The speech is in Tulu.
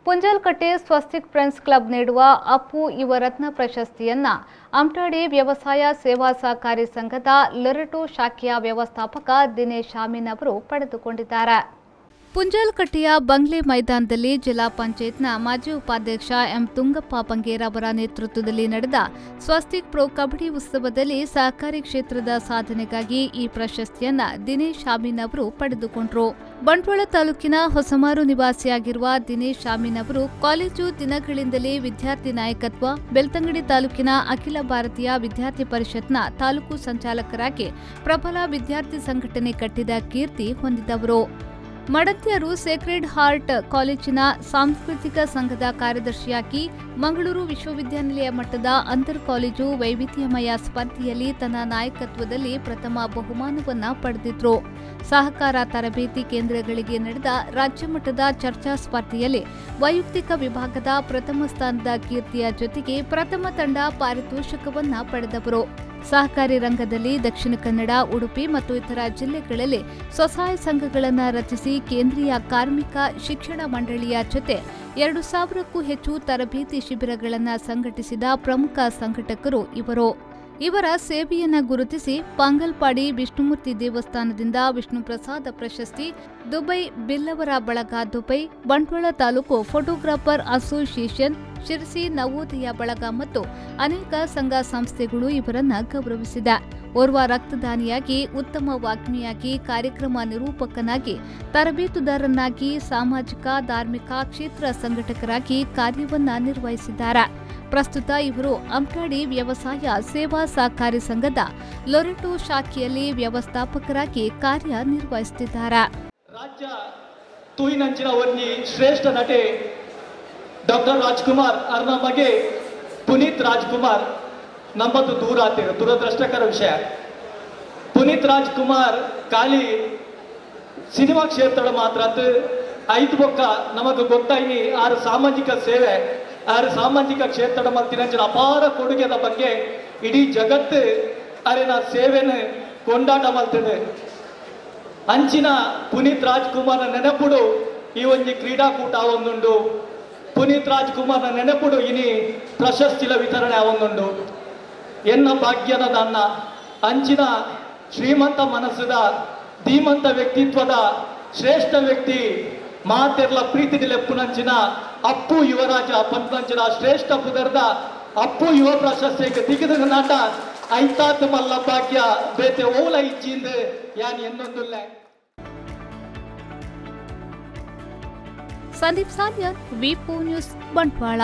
ಪುಂಜಲ್ಕಟ್ಟೆ ಸ್ವಸ್ತಿಕ್ ಫ್ರೆಂಡ್ಸ್ ಕ್ಲಬ್ ನೀಡುವ ಅಪ್ಪು ಯುವರತ್ನ ಪ್ರಶಸ್ತಿಯನ್ನ ಅಮ್ಟಾಡಿ ವ್ಯವಸಾಯ ಸೇವಾ ಸಹಕಾರಿ ಸಂಘದ ಲೊರೆಟೋ ಶಾಖೆಯ ವ್ಯವಸ್ಥಾಪಕ ದಿನೇಶ್ ಅಮೀನ್ ಅವರು ಪಡೆದುಕೊಂಡಿದ್ದಾರೆ. ಪುಂಜಲ್ಕಟ್ಟೆಯ ಬಂಗ್ಲೆ ಮೈದಾನದಲ್ಲಿ ಜಿಲ್ಲಾ ಪಂಚಾಯತ್ನ ಮಾಜಿ ಉಪಾಧ್ಯಕ್ಷ ಎಂ ತುಂಗಪ್ಪ ಬಂಗೇರ ಅವರ ನೇತೃತ್ವದಲ್ಲಿ ನಡೆದ ಸ್ವಸ್ತಿಕ್ ಪ್ರೊ ಕಬಡ್ಡಿ ಉತ್ಸವದಲ್ಲಿ ಸಹಕಾರಿ ಕ್ಷೇತ್ರದ ಸಾಧನೆಗಾಗಿ ಈ ಪ್ರಶಸ್ತಿಯನ್ನ ದಿನೇಶ್ ಅಮೀನ್ ಅವರು ಪಡೆದುಕೊಂಡರು. ಬಂಟ್ವಾಳ ತಾಲೂಕಿನ ಹೊಸಮಾರು ನಿವಾಸಿಯಾಗಿರುವ ದಿನೇಶ್ ಅಮೀನ್ ಅವರು ಕಾಲೇಜು ದಿನಗಳಿಂದಲೇ ವಿದ್ಯಾರ್ಥಿ ನಾಯಕತ್ವ, ಬೆಳ್ತಂಗಡಿ ತಾಲೂಕಿನ ಅಖಿಲ ಭಾರತೀಯ ವಿದ್ಯಾರ್ಥಿ ಪರಿಷತ್ನ ತಾಲೂಕು ಸಂಚಾಲಕರಾಗಿ ಪ್ರಬಲ ವಿದ್ಯಾರ್ಥಿ ಸಂಘಟನೆ ಕಟ್ಟಿದ ಕೀರ್ತಿ ಹೊಂದಿದವರು. ಮಡಂತ್ಯರು ಸೇಕ್ರೆಡ್ ಹಾರ್ಟ್ ಕಾಲೇಜಿನ ಸಾಂಸ್ಕೃತಿಕ ಸಂಘದ ಕಾರ್ಯದರ್ಶಿಯಾಗಿ ಮಂಗಳೂರು ವಿಶ್ವವಿದ್ಯಾನಿಲಯ ಮಟ್ಟದ ಅಂತರ್ ಕಾಲೇಜು ವೈವಿಧ್ಯಮಯ ಸ್ಪರ್ಧೆಯಲ್ಲಿ ತನ್ನ ನಾಯಕತ್ವದಲ್ಲಿ ಪ್ರಥಮ ಬಹುಮಾನವನ್ನು ಪಡೆದಿದ್ರು. ಸಹಕಾರ ತರಬೇತಿ ಕೇಂದ್ರಗಳಿಗೆ ನಡೆದ ರಾಜ್ಯಮಟ್ಟದ ಚರ್ಚಾ ಸ್ಪರ್ಧೆಯಲ್ಲಿ ವೈಯಕ್ತಿಕ ವಿಭಾಗದ ಪ್ರಥಮ ಸ್ಥಾನದ ಕೀರ್ತಿಯ ಜೊತೆಗೆ ಪ್ರಥಮ ತಂಡ ಪಾರಿತೋಷಕವನ್ನು ಪಡೆದವರು. ಸಹಕಾರಿ ರಂಗದಲ್ಲಿ ದಕ್ಷಿಣ ಕನ್ನಡ, ಉಡುಪಿ ಮತ್ತು ಇತರ ಜಿಲ್ಲೆಗಳಲ್ಲಿ ಸ್ವಸಹಾಯ ಸಂಘಗಳನ್ನು ರಚಿಸಿ ಕೇಂದ್ರೀಯ ಕಾರ್ಮಿಕ ಶಿಕ್ಷಣ ಮಂಡಳಿಯ ಜೊತೆ 2000ಕ್ಕೂ ಹೆಚ್ಚು ತರಬೇತಿ ಶಿಬಿರಗಳನ್ನು ಸಂಘಟಿಸಿದ ಪ್ರಮುಖ ಸಂಘಟಕರು ಇವರು. ಇವರ ಸೇವೆಯನ್ನು ಗುರುತಿಸಿ ಪಾಂಗಲ್ಪಾಡಿ ವಿಷ್ಣುಮೂರ್ತಿ ದೇವಸ್ಥಾನದಿಂದ ವಿಷ್ಣುಪ್ರಸಾದ ಪ್ರಶಸ್ತಿ, ದುಬೈ ಬಿಲ್ಲವರ ಬಳಗ Dubai, Bantwal taluk photographer association, Sirsi Navodaya ಬಳಗ ಮತ್ತು ಅನೇಕ ಸಂಘ ಸಂಸ್ಥೆಗಳು ಇವರನ್ನು ಗೌರವಿಸಿದೆ. ಓರ್ವ ರಕ್ತದಾನಿಯಾಗಿ, ಉತ್ತಮ ವಾಗ್ಮಿಯಾಗಿ, ಕಾರ್ಯಕ್ರಮ ನಿರೂಪಕನಾಗಿ, ತರಬೇತುದಾರನಾಗಿ, ಸಾಮಾಜಿಕ ಧಾರ್ಮಿಕ ಕ್ಷೇತ್ರ ಸಂಘಟಕರಾಗಿ ಕಾರ್ಯವನ್ನು ನಿರ್ವಹಿಸಿದ್ದಾರೆ. ಪ್ರಸ್ತುತ ಇವರು ಅಮ್ಟಾಡಿ ವ್ಯವಸಾಯ ಸೇವಾ ಸಹಕಾರಿ ಸಂಘದ ಲೊರೆಟೋ ಶಾಖೆಯಲ್ಲಿ ವ್ಯವಸ್ಥಾಪಕರಾಗಿ ಕಾರ್ಯನಿರ್ವಹಿಸುತ್ತಿದ್ದಾರೆ. ರಾಜ್ಯ ತೂಯಿನಂಚಿನ ವರ್ಣಿ ಶ್ರೇಷ್ಠ ನಟೆ ಡಾಕ್ಟರ್ ರಾಜ್ಕುಮಾರ್ ಅರ್ನ ಮಗೆ ಪುನೀತ್ ರಾಜ್ಕುಮಾರ್ ನಮ್ಮದು ದೂರ ಆತಿರು ದುರದೃಷ್ಟಕರ ವಿಷಯ. ಪುನೀತ್ ರಾಜ್ಕುಮಾರ್ ಖಾಲಿ ಸಿನಿಮಾ ಕ್ಷೇತ್ರ ಮಾತ್ರ ಐದು ಬೊಕ್ಕ ನಮಗೆ ಗೊತ್ತಾಯಿ ಆರು ಸಾಮಾಜಿಕ ಸೇವೆ, ಆರು ಸಾಮಾಜಿಕ ಕ್ಷೇತ್ರದ ಮತ್ತಿನಂಚಿನ ಅಪಾರ ಕೊಡುಗೆದ ಬಗ್ಗೆ ಇಡೀ ಜಗತ್ತು ಅರೆನ ಸೇವೆನ ಕೊಂಡಾಟ ಮಲ್ತದೆ. ಅಂಚಿನ ಪುನೀತ್ ರಾಜ್ಕುಮಾರ್ನ ನೆನಪುಡು ಈ ಒಂಜಿ ಕ್ರೀಡಾಕೂಟ ಒಂದುಂಡು. ಪುನೀತ್ ರಾಜ್ಕುಮಾರ್ನ ನೆನಪುಡು ಇನಿ ಪ್ರಶಸ್ತಿಲ ವಿತರಣೆ ಒಂದುಂಡು. ಎನ್ನ ಭಾಗ್ಯದ ದಾನ್ನ ಅಂಚಿನ ಶ್ರೀಮಂತ ಮನಸ್ಸುದ ಧೀಮಂತ ವ್ಯಕ್ತಿತ್ವದ ಶ್ರೇಷ್ಠ ವ್ಯಕ್ತಿ ಮಾತೆರ್ಲ ಪ್ರೀತಿ ಲೆಪ್ಪುನಂಚಿನ ಅಪ್ಪು ಯುವರಾಜ ಪಂಪಂಚಿನ ಶ್ರೇಷ್ಠ ಪುದರ್ದ ಅಪ್ಪು ಯುವ ಪ್ರಶಸ್ತಿಗೆ ತಿಗಿದ ನಾಟ ಐತಾತ್ ಮಲ್ಲ ಭಾಗ್ಯ ಬೇತೆ ಓಲ ಇಚ್ಚಿಂದ ಯಾನ್ ಎನ್ನೊಂದುಲ್ಲೆ. Sandeep Salian, V4 news, Bantwal.